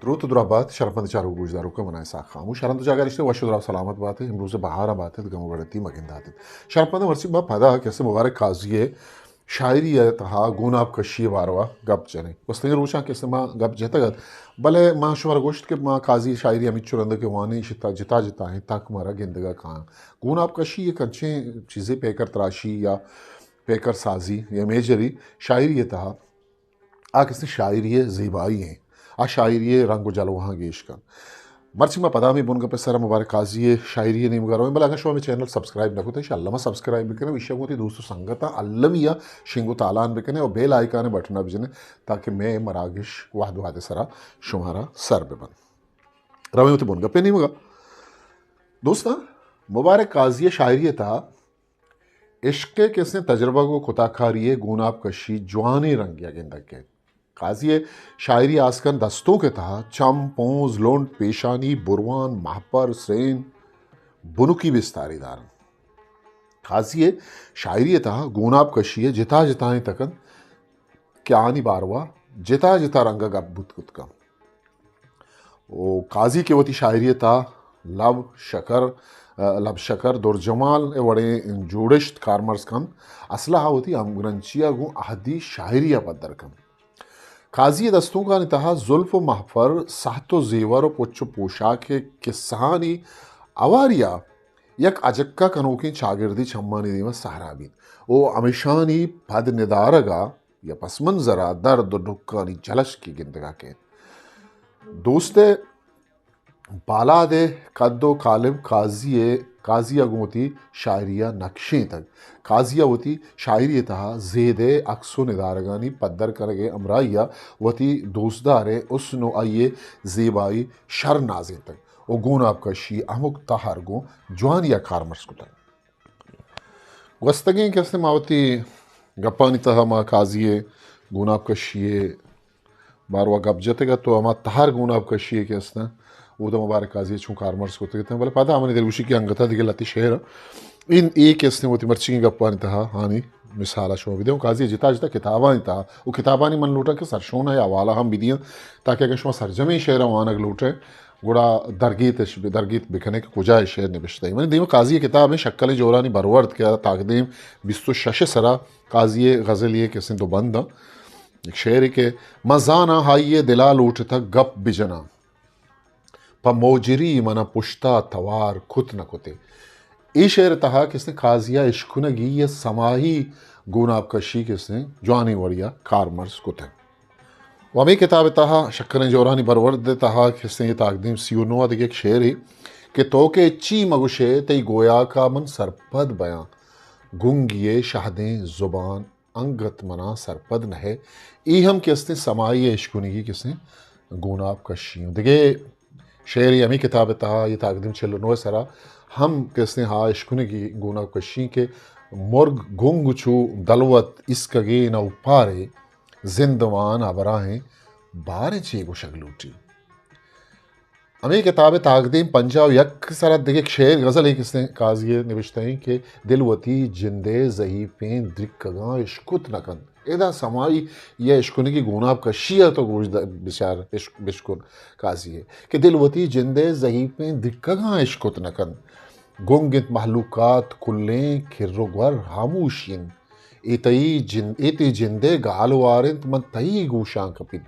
دروت و درا بات، شرپمند چاروک گوشداروکاں، من آں اسحاق خاموش۔ ہر ہند و جاگہ نشتہ وش و درا سلامت بات، امروز بہاراں بات، گم و گڑتی مگندات۔ شرپمند، مرچی ما پدا کسے مبارک قاضی ءِ شاعری ءِ تہا گوناپ کشی ءِ باروا گپ جنیں۔ گوستگیں روچاں کسے ما گپ جتگ ات، بلے ما شمارا گوشت کہ ما قاضی ءِ شاعری ہمینچو رند کہ وانیں، شتا جتا جتا ایں، تاک مارا گندگا کاں۔ گوناپ کشی یک انچیں چیزے، پیکر تراشی یا پیکر سازی یا میجری شاعری ءِ تہا آ کسے شاعری ءِ زیبائی ایں، آ شاعری ءِ رنگ و جلوہاں گیش کنت۔ مرچی ما پدا ہمے بنگپ ءِ سرا مبارک قاضی ءِ شاعری ءِ نیمگا رویں، بلے اگر شما ہمے چینل سبسکرائب نہ کتگ، انشاءاللہ ما سبسکرائب بکنیں، و ایشی ءَ گوں وتی دوست و سنگتاں المی ءَ شنگ و تالان بکنیں و بیل آئیکان ءِ بٹن ءَ بجنیں، تاکہ مئے مراگش وہد وہد ءِ سرا شمارا سر ببنت۔ رویں وتی بنگپ ءِ نیمگا۔ دوستاں، مبارک قاضی ءِ شاعری ءِ تہا عشق ءِ کسیں تجربگ و کتاکاری ءِ گوناپ کشی جوانیں رنگے ءَ گندگ کیت۔ قاضی ءِ شاعری آسکن دستونک ءِ تہا چم، پونز، لنٹ، پیشانی، بروان، مہپر، سرین، بنکی بستاری دار انت۔ قاضی ءِ شاعری ءِ تہا گوناپ کشی ءِ جتا جتائیں تک انت کہ آنی باروا جتا جتا رنگ ءَ گپ بوت کت کنت۔ و قاضی کہ وتی شاعری ءِ تہا لب شکر، ءَ، لب شکر، درجمال ءِ وڑیں جوڑشت کارمرز کنت، اصل ءَ وتی ہمگرنچی ءَ گوں اہدی شاعری ءَ پدر کنت۔ قاضی ءِ دستونکانی تہا زلف و مہپر، سہت و زیور و پچ و پوشاک ءِ کسہانی ہواری ءَ یک اجکہ کنوکیں چاگردے چمانی دیم ءَ سہرا بیت و ہمیشانی پد ندارگ ءَ یا پس منظر ءَ درد و ڈکھانی جلشکے گندگ ءَ کیت۔ دوست ءِ بالاد ءِ قد و قالب قاضی ءِ، قاضی ءَ گوں وتی شاعری ءَ نکشینتگ۔ قاضی ءَ وتی شاعری ءِ تہا زید ءِ عکس و ندارگانی پدر کنگ ءِ ہمراہی ءَ وتی دوستدار ءِ حسن و آئی ءِ زیبائی شر نازینتگ و گوناپ کشی ہمک تہر گوں جوانی ءَ کارمرز کتگ۔ گوستگیں کہ استیں ما وتی گپانی تہا ما قاضی ءِ گوناپ کشی ءِ باروا گپ جتگ ات و ہما تہر گوناپ کشی ءِ کہ استاں، اودا مبارک قاضی ءَ چون کارمرز کتگ اتاں، بلے پدا ہمانی دلگوشی کہ انگت ءَ دگہ لہتے شعر ایں، اے کہ استیں وتی مرچیگیں گپانی تہا آنی مثال ءَ شما بدئے۔ قاضی ءِ جتا جتا کتابانی تہا، و کتابانی من لوٹاں کہ سرشون ءِ حوالہ ہم بدیاں، تاکہ اگر شما سرجمیں شعر ءَ وانگ لوٹئے، گڑا درگیت اش، درگیت بکنئے کہ کجا اے شعر نبشتہ ایں۔ منی دیم ءَ قاضی ءِ کتاب ایں شکلیں جورانی برورد کہ تاکدیم بیست و شش ءِ سرا قاضی ءِ غزلے ءِ کسیں دو بند آں۔ یک شعرے کہ من زاناں آئی ءِ دل ءَ لوٹتگ گپ بجناں، پہ موجری من ءَ پشت ءَ توار کت نہ کتے۔ اے شعر ءِ تہا کسیں قاضی ءِ اشکنگی یا سماہی گوناپ کشی کسیں جوانیں وڑے ءَ کارمرز کتگ۔ و ہمے کتاب ءِ تہا شکریں جورانی برورد ءِ تہا کسیں تاکدیم سی و نو ءَ دگہ یک شعرے کہ تو کہ ہچی مگوشئے تئی گویاک ءَ من سرپد بیاں، گنگی ءِ شہدیں زبان انگت منا سرپد نہ ئے۔ اے ہم کہ استیں سمائی ءِ اشکنگی کسیں گوناپ کشی ایں۔ دگہ شعرے ہمے کتاب ءِ تہا، اے تاکدیم چل و نو ءِ سرا ہم کہ استیں ہا اشکنگی گوناپ کشی ایں کہ مرگ گنگ چو دلوت اسکگے نہ اوپارے، زندمان ہبراہیں باریں چے گوشگ لوٹی۔ ہمے کتاب ءِ تاکدیم پنجاہ و یک ءِ سرا دگہ یک شعر غزلے کہ استیں قاضی ءِ نبشتہ ایں کہ دل وتی جند ءِ زہیپیں درکگاں اشکت نہ کنت۔ ادا سمائی یا اشکنگی گوناپ کشی ءَ تو گوش د-، بچار اش-، بشکن قاضی ءِ کہ دل وتی جند ءِ زہیپیں درکگاں اشکت نہ کنت۔ گنگ انت مہلوکات کلیں کر و گور ہاموشی انت۔ اے تئی جند، اے تئی جند ءِ گالوار انت، من تئی گوشاں کپیت۔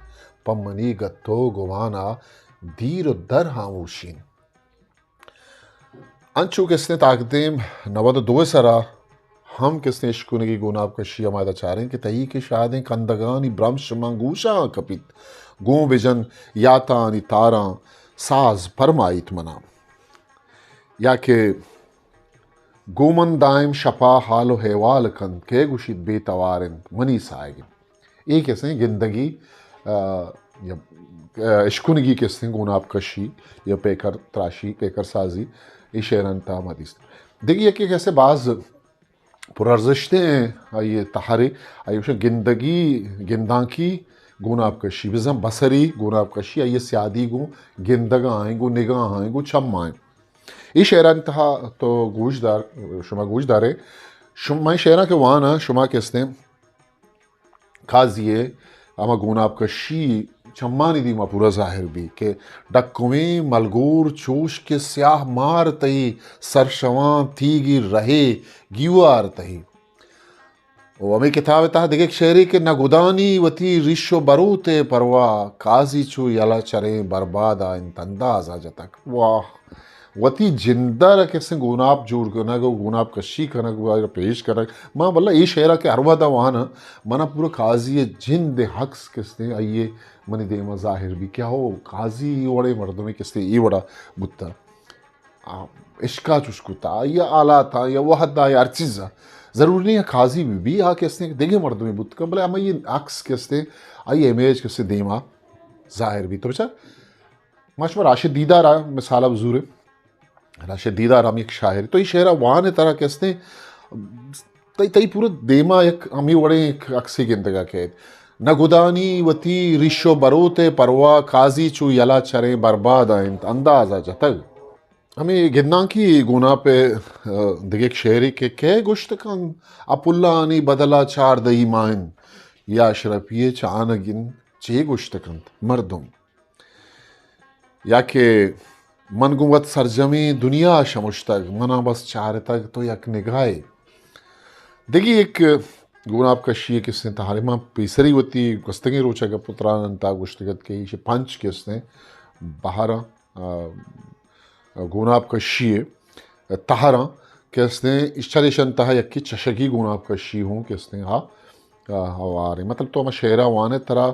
پہ منی گت و گمان ءَ دیر و در ہاموشی انت۔ انچو کہ استیں تاکدیم نود و دو ءِ سرا ہم کہ استیں اشکنگی گوناپ کشی ءَ ما ادا چاریں کہ تئی کہ شادیں کندگانی برمش ماں گوشاں کپیت۔ گوں بجن یاتانی تاراں ساز پرمائیت منا۔ یا کہ گوں من دائم شپا حال و احوال کنت، کئے گوشیت بے توار انت منی ساہگ انت۔ اے کسیں گندگی، آ، یا، آ، اشکنگی کسیں گوناپ کشی یا پیکر تراشی، پیکر سازی، اے شعرانی تہا ما دیست۔ دگہ یکے کسے باز پرارزشتیں آئی ءِ تہرے، آئی ءَ گندگی، گندانکی گوناپ کشی، بزاں بصری گوناپ کشی، آئی ءِ سیادی گوں گندگ ءَ ایں، گوں نگاہ ءَ ایں، گوں چم ءَ ایں۔ اے شعرانی تہا تو گوش دار، شما گوش دارے، شما اے شعراں کہ واناں، شما کہ استیں قاضی ءِ ہما گوناپ کشی چمانی دیما پورا ظاہر بی کہ ڈکویں ملگور چوش کہ سیاہ مار تئی، سرشواں تیگی رہے گیوار تئی۔ و ہمے کتاب ء تہا دگہ یک شعرے کہ نہ گدانی وتی ریش و بروت ء پرواہ، قاضی چو یلہ چریں برباد ء انت انداز ء جتگ۔ واہ! وتی جند ء را کسیں گوناپ جوڑ کنگ و گوناپ کشی کنگ و پیش کنگ۔ من واللہ اے شعر ء کہ ہر وہد ء واناں، من ء پورا قاضی ء جند ء عکس کسیں آئی ء منی دیم ء ظاہر بی کہ ہو قاضی اے وڑیں مردمے کسیں اے وڑا بوتہ۔ آ، اشکا چوش کتا، یا حالاتاں، یا وہدا، یا ہر چیزا۔ ضروری نہیں قاضی بہ بی، آ کسیں دگہ مردمے بوت کن، بلے ہمے عکس کسیں، آئی امیج کسیں دیما ظاہر بی۔ تو بچار، ما شما راشد دیدار ء مثال ء بزوریں۔ راشد دیدار ہم یک شاعر۔ تو اے شعر ء وان ء ترا کسیں، تئی، تئی پورا دیما یک ہمے وڑیں یک عکسے گندگا کیت۔ نہ گدانی وتی ریش و بروت ء پرواہ، قاضی چو یلہ چریں برباد ء انت انداز ء جتگ۔ ہمے گندانکی گوناپ ء، آ، دگہ یک شعرے کہ کئے گوشت کنت، اپلانی بدلا چاردہی مان انت، یا اشرفی ء چانگ انت، چے گوشت کنت مردم؟ یا کہ من گوں وت سرجمیں دنیا شمشتگ، منا بس چارتگ تو یک نگاہے۔ دگہ یک گوناپ کشی ء کسیں تہارے، من پیسری وتی گوستگیں روچ ء گپ و تران انت گوشتگ ات کہ ایشی پنچ کسیں بہراں، آ، گوناپ کشی ء تہراں کسیں چریشن تہا یکی چشگی گوناپ کشی ہوں کسیں ہا، آ، ہواریں۔ مطلب تو ہما شعرا وانے ترا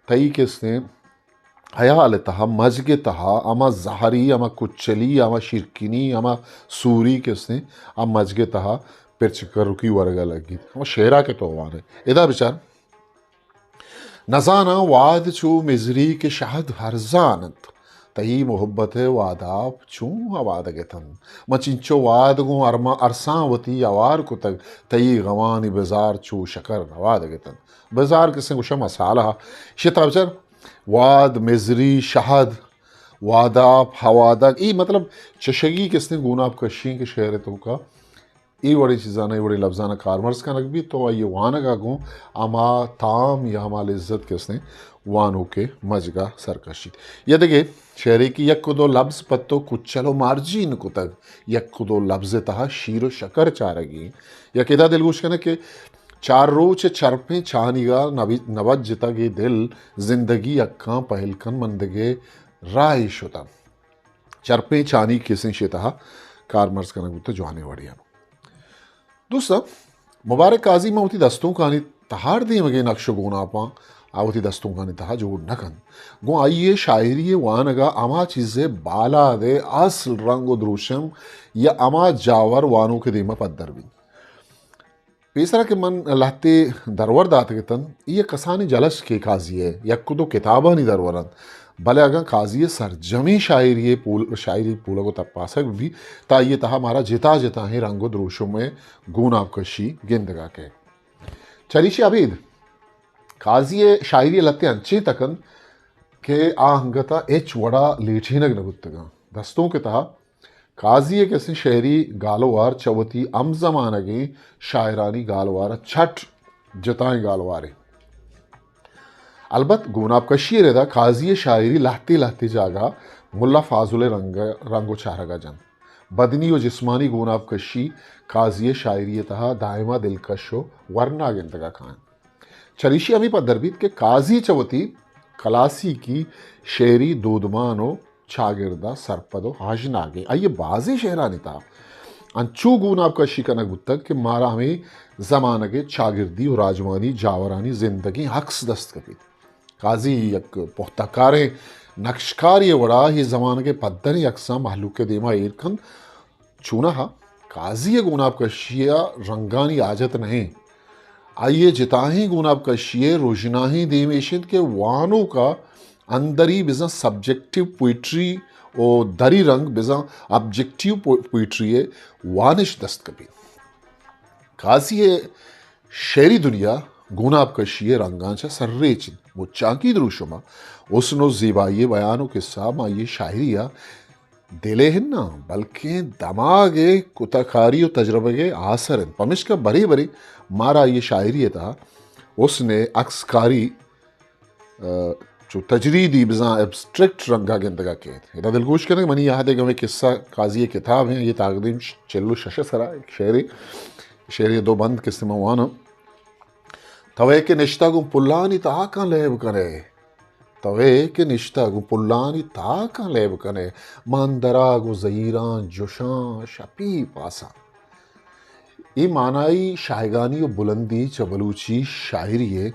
تئی کسیں ہیال ء تہا، مجگ ء تہا، ہما زہری، ہما کچلی، ہما شیرکنی، ہما سوری کسیں، آ مجگ ء تہا پرچکرکی ورگا لگیت۔ ہما شعرا کہ تو وانے۔ ادا بچار، نزاناں واد چو مزری کہ شہد ہرزان انت۔ تئی محبت ء واداپ چون ہوادگ اتنت۔ من چنچو واد گوں ارما-، ارساں وتی ہوار کتگ، تئی غمانی بزار چو شکر نوادگ اتنت۔ بزار کسیں گوشاں مسالہ۔ شتا بچار، واد، مزری، شہد، واداپ، ہوادگ، ای مطلب چشگی کسیں گوناپ کشیں کہ شعر توکا ای وڑیں چیزانا، ای وڑیں لبزانا کارمرز کنگ بیت تو آئی وانگا گوں ہما تام یا ہما لذت کسیں وانوکے مجگا سر کشیت۔ یا دگہ شعرے کہ یک و دو لبز پہ تو کچل و مارجین کتگ، یک و دو لبز تہا شیر و شکر چارگی۔ یک ادا دلگوش کنگ کہ چار روچ چرپیں چانیگا نبی-، نبجتگ اے دل، زندگی اکاں پہل کن من دگہ راہے شتاں۔ چرپیں چانی کسیں شے تہا کارمرز کنگ بوتہ جوانیں وڑے آں۔ دوستاں، مبارک قاضی من وتی دستونکانی تہار دیمگیں نقش و گوناپاں آ وتی دستونکانی تہا جوڑ نہ کنت۔ گوں آئی ء شاعری ء وانگا ہما چیز ء بالاد ء اصل رنگ و دروشم یا ہما جاور وانوک ء دیما پدر بیت۔ پیسرا کہ من لہتے درور داتگ اتنت، اے یک کسانیں جلشکے قاضی ء، یک و دو کتابانی درور انت، بلے اگاں قاضی ء سرجمیں شاعری ء پول-، شاعری پولگ و تپاسگ بہ بیت، تہ آئی ء تہا مارا جتا جتاہیں رنگ و دروشم ء گوناپ کشی گندگا کئیت۔ چریشی ابید قاضی ء شاعری ء لہتے انچیں تک انت کہ آ انگتا ہچ وڑا لیٹینگ نہ بوتگاں۔ دستونک ء تہا قاضی ء کسیں شعری گالوار چہ وتی ہمزمانگیں شاعرانی گالوار ء چٹ جتائیں گالوارے۔ البت گوناپ کشی ء ردا قاضی ء شاعری لہتے لہتے جاگہ ملا فاضل ء رنگ، رنگ و چہرگا جنت۔ بدنی و جسمانی گوناپ کشی قاضی ء شاعری ء تہا دائما دلکش و ورنا گندگا کاینت۔ چریشی ہمے پدر بیت کہ قاضی چہ وتی کلاسیکی شعری دودمان و چاگردا سرپد و ہژناگیں۔ آئی ء بازیں شعرانی تہا انچو گوناپ کشی کنگ بوتگ کہ مارا ہمے زمانگ ء چاگردی و راجوانی جاورانی زندگیں عکس دست کپیت۔ قاضی یک پہتہ کاریں نقشکارے ء وڑا اے زمانگ ء پدریں عکساں مہلوک ء دیما ایر کنت۔ چوناہا قاضی ء گوناپ کشی ء رنگانی حاجت نہ انت۔ آئی ء جتاہیں گوناپ کشی ء روژناہیں دیم ایش انت کہ وانوک ء اندری بزاں سبجیکٹیو پوئٹری و دری رنگ بزاں آبجیکٹیو پو-، پوئٹری ء وانش دست کپیت۔ قاضی ء شعری دنیا گوناپ کشی ء رنگاں چہ سرریچ انت۔ مچانکی دروشم ء حسن و زیبائی ء بیان و قصہ ماں آئی ء شاعری ء دل ء ہناں، بلکیں دماگ ء کتہ کاری و تجربگ ء آسر انت۔ پمشکا برے برے مارا آئی ء شاعری ء تہا حسن ء عکس کاری چو تجریدی بزاں ایبسٹریکٹ رنگا گندگا کیت۔ ادا دلگوش کنگ منی یاد ء گمے قصہ قاضی ء کتاب ہیں، یہ تقدیم چل و شش سرا ایک شعرے، شعرے دو بند قصے میں وانا۔ توے کہ نشتہ گوں پلانی تاکاں لیب کنے، توے کہ نشتہ گوں پلانی تاکاں لیب کنے، من درا گوں زہیراں جوشاں شپی پاساں۔ اے معنائی شایگانی و بلندی چہ بلوچی شاعری ء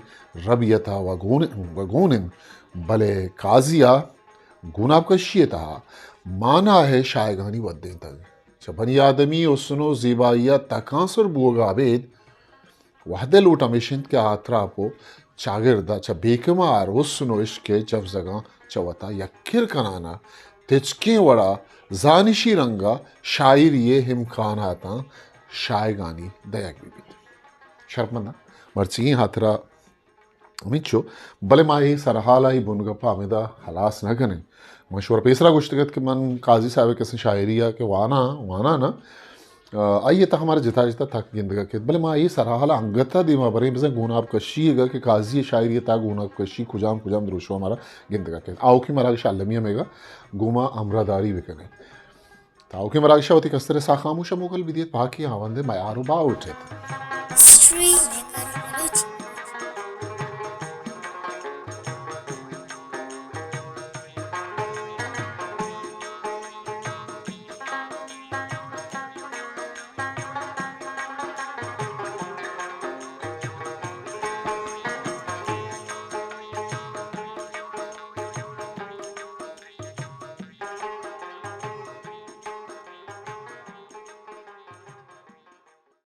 ربیت ء و گون-، و گون انت، بلے قاضی ء گوناب کشی ء تہا مانا ء شایگانی ودینتگ۔ چہ بنی آدمی حسن و زیبائی ء تکانسر بوگ ء ابید وہد ء لوٹ ہمیش انت کہ آتراپ و چاگرد ء چہ بے کمار حسن و عشق ء جبزگاں چہ وتا یک کر کنان ء تچکیں وڑا زانشی رنگ ء شاعری ء امکاناتاں شایگانی دئیگ بہ بیت۔ شرپمنداں، مرچیگیں ہاترا ہمینچو، بلے ما اے سرحال ء اے بنگپ ء ہمدا ہلاس نہ کنیں۔ من شمارا پیسرا گوشتگ ات کہ من قاضی صاحب ء کسیں شاعری ء کہ واناں، واناں نہ، آ، آئی ء تہ ہمارا جتا جتا تک گندگ ء کیت، بلے ما اے سرحال ء انگت ء دیما بریں، بزاں گوناب کشی ء کہ قاضی ء شاعری ء تہ گوناب کشی کجام کجام دروشم ء ہمارا گندگ ء کیت۔ آوکیں مراگش المی ہم ایگا گوں ما ہمراہداری بکنیں۔ تہ آوکیں مراگش ء وتی کستر ء ساہ خاموش ء موکل بدیت، پاکی ہاوند ء میار و باہوٹ ات۔